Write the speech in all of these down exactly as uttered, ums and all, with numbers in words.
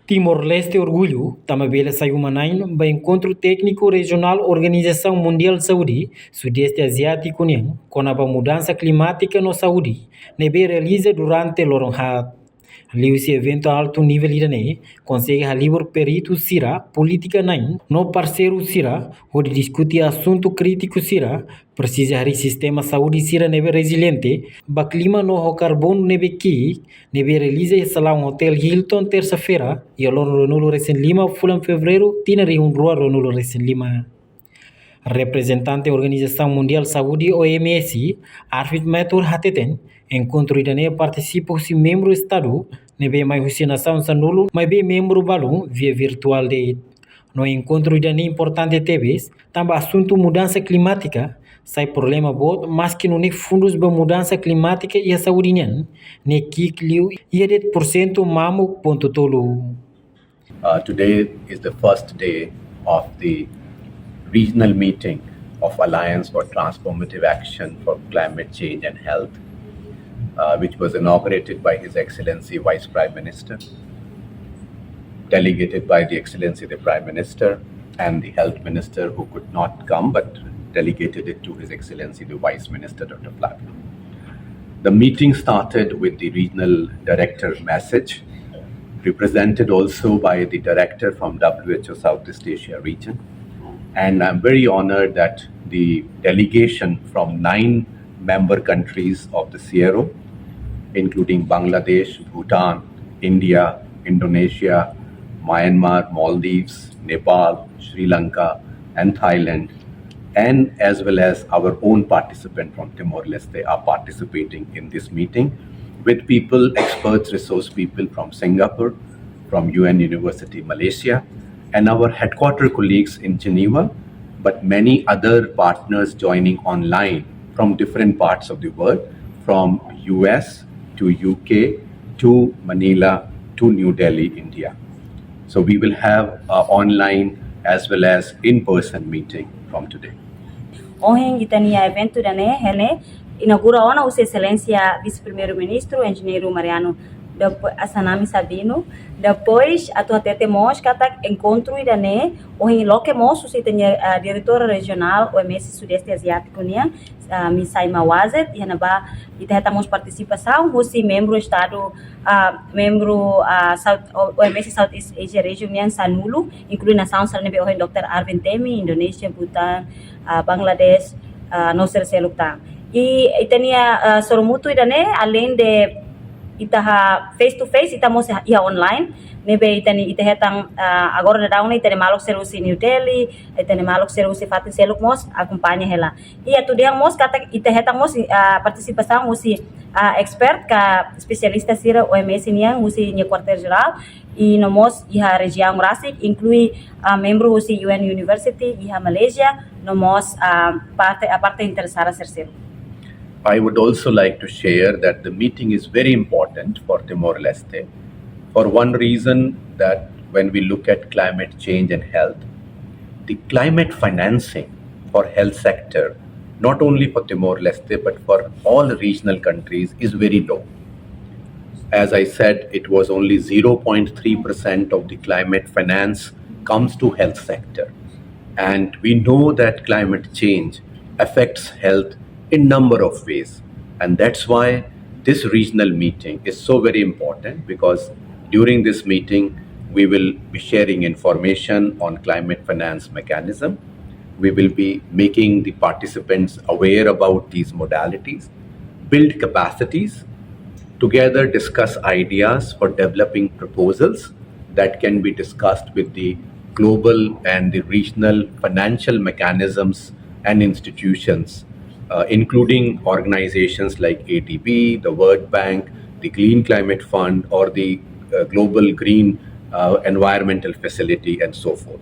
Timor-Leste orgullu tanba bele sai uma-na'in ba enkontru tékniku rejionál Organizasaun Mundiál Saúde Sudeste Aziátiku nian kona-ba mudansa klimátika no saúde ne'ebé realiza durante loron haat. Liuhusi eventu altu nivel ida-ne'e konsege halibur peritu sira, polítika-na'in no parseiru sira hodi diskute asuntu krítiku sira, presiza harii sistema saúde sira ne'ebé reziliente ba klima no ho karbonu ne'ebé ki'ik, ne'ebé realiza iha salaun Hotel Hilton, tersa-feira, iha loron ruanulu-resin-lima fulan Fevereiru, tinan rihun rua ruanulu-resin-lima. Reprezentante Organizasaun Mundiál Saúde, O M S, Arvid Mathur hateten, enkontru ida-ne'e partisipa husi membru estadu ne'ebé mai husi nasaun sanulu, maibé membru balun via virtuál de'it. No enkontru ida-ne'e importante tebes, tanba asuntu mudansa klimátika sai problema boot, maski nune'e fundus ba mudansa klimátika iha saúde nian ne'e ki'ik liu, iha de'it pursentu mamuk pontu tolu. Uh, today is the first day of the regional meeting of Alliance for Transformative Action for Climate Change and Health, uh, which was inaugurated by His Excellency Vice Prime Minister, delegated by the Excellency the Prime Minister and the Health Minister, who could not come but delegated it to His Excellency the Vice Minister, Doctor Flavio. The meeting started with the regional director message, represented also by the director from W H O Southeast Asia region. And I'm very honored that the delegation from nine member countries of the CRO, including Bangladesh, Bhutan, India, Indonesia, Myanmar, Maldives, Nepal, Sri Lanka, and Thailand, and as well as our own participant from Timor-Leste, are participating in this meeting with people, experts, resource people from Singapore, from U N University Malaysia, and our headquarter colleagues in Geneva, but many other partners joining online from different parts of the world, from U S to U K to Manila to New Delhi, India. So we will have a online as well as in-person meeting from today. Ohin ita-nia eventu ida-ne'e, ne'e inaugura ona husi Exelénsia Vise-Primeiru-Ministru, Enjeñeiru Mariano, depois Assanami Sabino, depois atu hatete mós katak enkontru ida-ne'e ohin loke mós husi ita-nia, ah, diretora rejionál O M S Sudeste Aziátiku nian, ah, Miss Saima Wazed, iha ne'ebá ita hetan mós partisipasaun husi membru estadu, ah, membru, ah, South, O-, O M S Southeast Asia Region nian sanulu, inklui nasaun sira ne'ebé ohin Doktor Arvind temi, Indonézia, Bhutan, ah, Bangladesh, ah, no sira seluk tan. I ita-nia, ah, sorumutu ida-ne'e, além de ita ha face to face, ita mós iha online, ne'ebé ita-nia, ita hetan, ah, agora daudaun ne'e ita-nia maluk sira husi New Delhi, ita-nia maluk sira husi fatin seluk mós akompaña hela. I atu dehan mós katak ita hetan mós, ah, partisipasaun husi, ah, expert ka espesialista sira O M S nian husi nia kuartél jerál, i no mós iha rejiaun rasik, inklui, ah, membru husi U N University iha Malaysia, no mós, ah, parte, ah, parte interesada sira seluk. I would also like to share that the meeting is very important for Timor-Leste for one reason, that when we look at climate change and health, the climate financing for health sector, not only for Timor-Leste but for all regional countries, is very low. As I said, it was only zero point three percent of the climate finance comes to health sector. And we know that climate change affects health in number of ways. And that's why this regional meeting is so very important, because during this meeting, we will be sharing information on climate finance mechanism. We will be making the participants aware about these modalities, build capacities, together discuss ideas for developing proposals that can be discussed with the global and the regional financial mechanisms and institutions, uh, including organizations like A D B, the World Bank, the Clean Climate Fund, or the, uh, Global Green, uh, Environmental Facility, and so forth.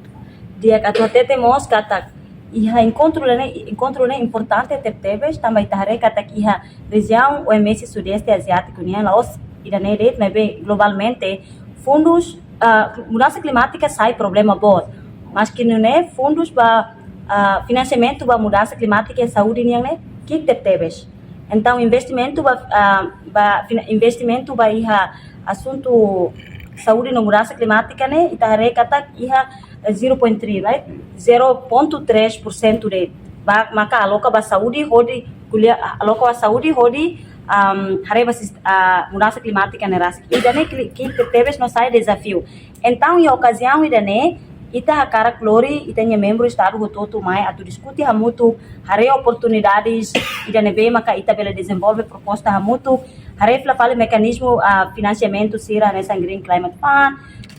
Di'ak, atu hatete mós katak iha enkontru ne'e, enkontru ne'e importante tebetebes, tanba ita haree katak iha rejiaun O M S Sudeste Aziátiku nian, la'ós ida-ne'e de'it, maibé globalmente, fundus, ah, mudansa klimátika sai problema boot. Maski nune'e fundus ba, ah, finansiamentu ba mudansa klimátika iha saúde nian ne'e ki'ik tebetebes. Entaun investimentu ba, ah, ba fina-, investimentu ba iha asuntu Saúde no mudansa klimátika ne'e, ita haree katak iha, eh, zero point three, right? Zero ponto três por cento de'it. Ba, maka aloka ba saúde hodi ko'alia, aloka ba saúde hodi, am, haree ba sis-, ah, mudansa klimátika ne'e rasik. Ida-ne'e kli-, ki'ik tebes no sai dezafiu. Entaun, iha okaziaun ida-ne'e, ita hakarak lori, ita-nia membru Estadu hotu-hotu mai atu diskute hamutuk, haree oportunidades ida ne'ebé maka ita bele dezenvolve proposta hamutuk, haree fila fali mekanizmu, ah, finansiamentu sira hanesan Green Climate Fund,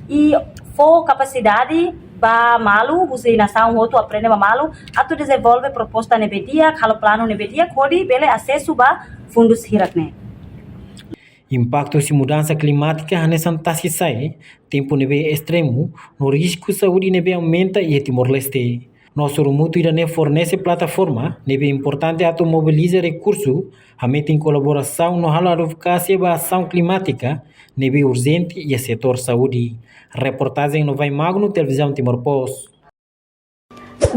i fó kapasidade ba malu, husi nasaun hotu aprende ba malu, atu dezenvolve proposta ne'ebé di'ak, halo planu ne'ebé di'ak, hodi bele asesu ba fundus hirak ne'e. Impaktu husi mudansa klimátika hanesan taski sai, tempu ne'ebé estremu, no risku saúde ne'ebé aumenta iha Timor-Leste. Nosso rumutu ida-ne'e fornese plataforma ne'ebé importante atu mobiliza rekursu, hametin kolaborasaun no halo advokasia ba asaun klimátika ne'ebé urjente iha setór saúde. Reportajen Novai Magno, Televizaun Timor Post.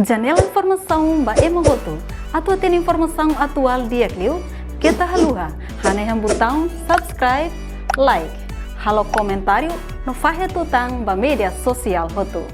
Janela informasaun ba ema hotu. Atu hatene informasaun atuál di'ak liu, keta haluha hanehan butaun subscribe, like, halo komentáriu no fahe tutan ba média sosiál hotu.